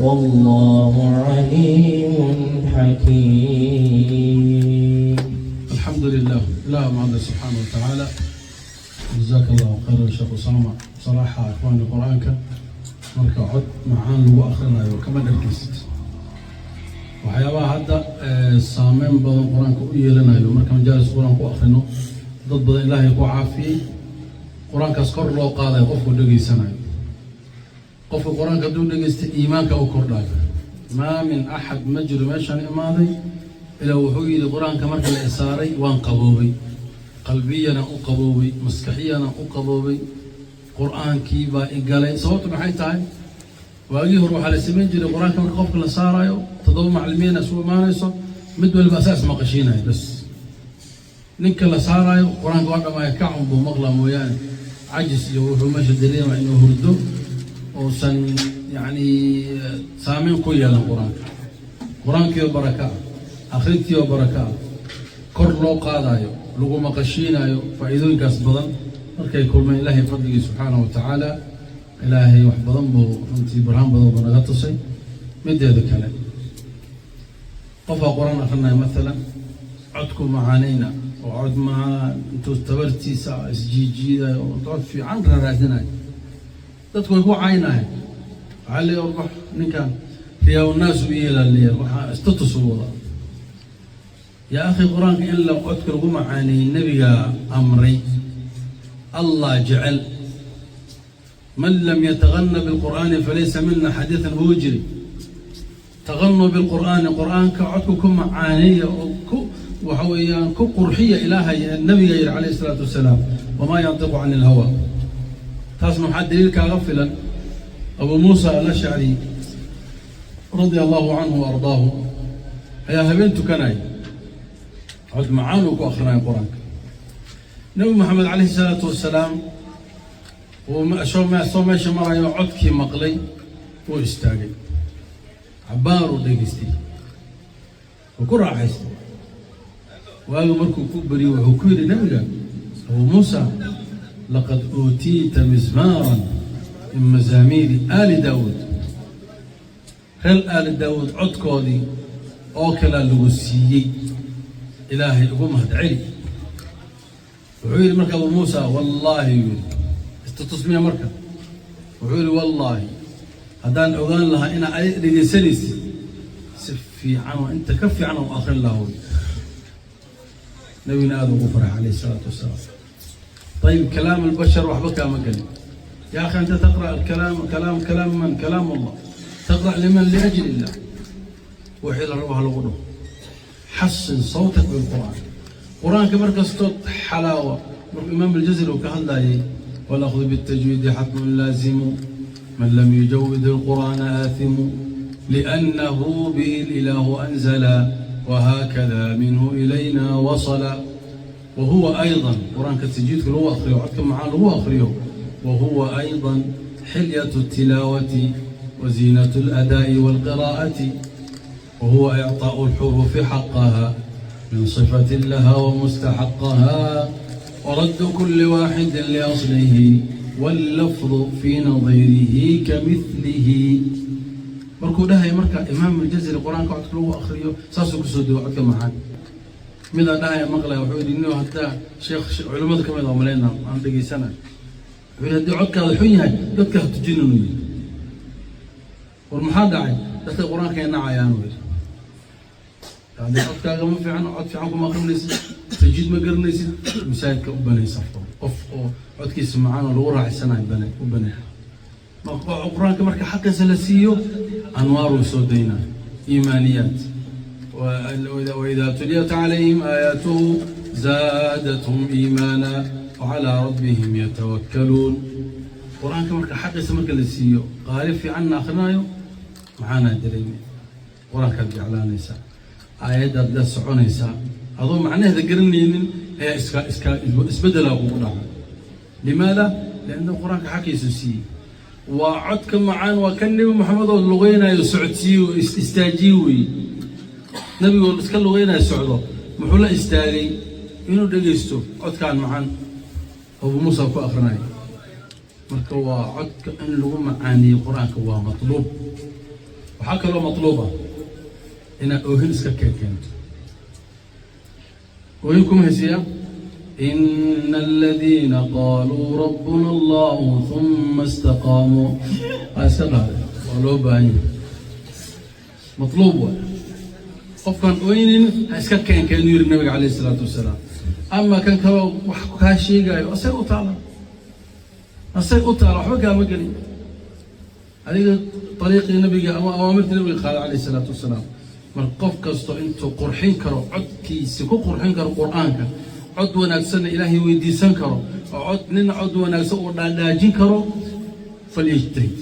والله عليم حكيم. الحمد لله. Ilaah mahadle subxaana wa tacaala. Jazaaka Allahu khayran, Sheekh Usaama. صراحة ikhwaani, Qur-aanka marka cod macaan lagu akhrinayo kama dharkaysid. Waxyaabaha hadda saameyn badan Qur-aanka u yeelanayo, marka majaalis Qur-aan ku akhrino, dad badan Ilaahay ku caafiyey. Qur-aankaas kor loo qaadayo, qofku dhegaysanayo, qofka Qur-aanka hadduu dhegaystay, iimaanka u kordhayo. Maa min axad, ma jiro meeshaan imaaday ilaa wuxuu yidhi: "Qur-aanka marka la isaaray waan qaboobay, qalbiyana u qaboobay, maskaxiyana u qaboobay, Qur-aankii baa igalay." Sababtu maxay tahay? Waagii hore waxaa la samayn jiray, Qur-aanka marka qofka la saarayo, toddoba macalimiina isu imaanayso, mid waliba asaas maqashiinayo. Bas ninka la saarayo Qur-aanka waa dhamaaya, kacun buu maqlaa mooyaane, cajis iyo wuxuu meesha dareema inuu hurdo uusan yacni saameyn ku yeelan Qur-aanka. Qur-aankiioo baraka ah, akhrintiioo baraka ah, kor loo qaadayo, lagu maqashiinayo, faa'iidooyinkaas badan markay kulmeen, Ilaahay fadligii subxaanahu wa tacaala, Ilaahay wax badan buu runtii barhaan badan buu naga tusay. Mideeda kale, qofaa Qur-aan akrinaya maalan, codku macaanayna oo cod macaan intuu tabartiisa isjiijiidayo oo cod fiican raaraadinayo, dadku way ku caynahay. Waxaa leeya: "Warbax, ninkan riyaa naas u yeelaa." Leeyahay waxaa status u wadaa. Yaa akhi, Qur-aanka in la codka lagu macaaneeyey Nebiga amray, Allah jecel. "Man lam yatagana bilqur'aani falaysa mina," xadiidan buu jiri. "Taganuu bilqur'aani," Qur'aanka codku ku macaaneeya oo ku waxa weeyaan ku qurxiya, Ilaahay Nabiga yihi calayhi isalaatu wasalaam. Wamaa yantiqu cani ilhawa. Taasna waxaa daliil kaaga filan Abu Muusa Alashcari radia Allahu canhu wa ardaahu ayaa habeen tukanaya, cod macaan uu ku akhrinayo Qur-aanka. Nebi Moxamed calayhi salaatu wasalaam uu soo meesha marayo, codkii maqlay, wuu istaagay, cabbaar uu dhegaystay, wuu ku raaxaystay. Waagu markuu ku beriyey, wuxuu ku yidhi Nebiga: "Abu Muusa, laqad uutiita mizmaaran min mazaamiiri aali Daawuud." Reer Aali Daawuud codkoodii oo kalaa lagu siiyey, Ilaahay ugu mahad celi. Wuxuu yidhi marka Abu Muusa: "Wallaahi," yuu yidhi, istatusmiya marka, wuxuu yidhi: "Wallaahi, haddaan ogaan lahaa inaa ay dhegaysanaysid, si fiican oo inta ka fiican oo akrin lahaa." Wey Nabiguna aada ugu faray calayhi isalaatu wasalaam. Ayib, kalaam albashar waxba kaama gelin. Ya akhi, anta taqra alkalaam, kalaam, kalaam man? Kalaam Allah. Taqra liman? Liajli illah. Wixii la rabo ha lagu dhaho. Xasin sawtak bilqur'aan. Qur-aanka markastood xalaawa, markuu Imaam Aljazari uu ka hadlayay: "Walأkhdu bالtajwiidi xatmun laazimu, man lam yujawid الqur'ana aathimu, liأnnahu bihi الإilahu anzala, whakada minhu ilayna wasala." Wahuwa ayضا, Qur-aanka tajwiidka lagu akriyo, codka macaan lagu akriyo, wahuwa ayضا xilyaة الtilaawati waziinaة الأdaaءi wاlqiraa'ati, wahuwa إعطاء الxuruufi xaqaha min صفة laha وmustaxaqaha, ورد كل واحد لأصله، واللفظ في نظيره كمثله. Markuu dhahay marka Imaam Aljazari Qur-aanka codka lagu akriyo, saasuu kusoo dego codka macaan. Midaan dhahaya maqlaya, wuxuu yidhi: "Nin haddaa sheekh culimmada ka mid a malayna aan dhegaysana," wuxuu yidhi: "Haddii codkaada xun yahay, dadka ha tujinin," uu yidhi. War maxaa dhacay? Dadka Qur-aanka ay nacayaan, uu yidhi. Haddii codkaaga ma fiican, cod fiican kuma akrinaysid, tajwiid ma garanaysid, masaajidka u banaysa qof oo codkiisa macaan oo lagu raaxaysanayo bane u banay. Qur-aanka marka xaqiisa la siiyo, anwaaruu soo daynaa, iimaaniyaat. وإذا تليت عليهم آياته زادتهم إيمانا وعلى ربهم يتوكلون. Qur-aanka marka xaqiisa marka la siiyo, qaari fiicanna akhrinayo, maxaanaa dareemay? Qur-aankaad jeclaanaysaa, aayaddaad la soconaysaa adoo macnaheeda garanaynin ayaa iska isbeddelaa kugu dhaca. Limaada? Lianna Qur-aanka xaqiisa siiyey. Waa codka macaan, waa kan Nebi Maxamed oo lugeynayo socodsiiye, istaajiye weeye. Nebigoo iska lugeynayo socdo, muxuu la istaagay? Inuu dhegaysto codkaan macaan Abu Muusa ku akrinaya. Marka waa codka in lagu macaaniyo Qur-aanka waa matluub. Waxaa kaloo matluuba inaad oohin iska keenkeento. Oohin kuma hesiya. إن الذين قالوا ربنا الله ثم استقاموا, iska qaaday, waa loo baahan yahay, matluub waay. Qofkaan oynin ha iska keenkeenu, yiri nabiga calayhi salaatu wasalaam. Ama kan kaloo wax kaa sheegaayo, asay u taala, asay u taala, waxba kaama gelin. Adiga ariiqii nabiga ama awaamirtii nabiga qaada calayhi salaatu wasalaam. Marka qof kasto intuu qurxin karo, codkiisi ku qurxin karo Qur'aanka, cod wanaagsanna Ilaahay weydiisan karo, oo cod nin cod wanaagsan uu dhaadhaajin karo, falyajtahid.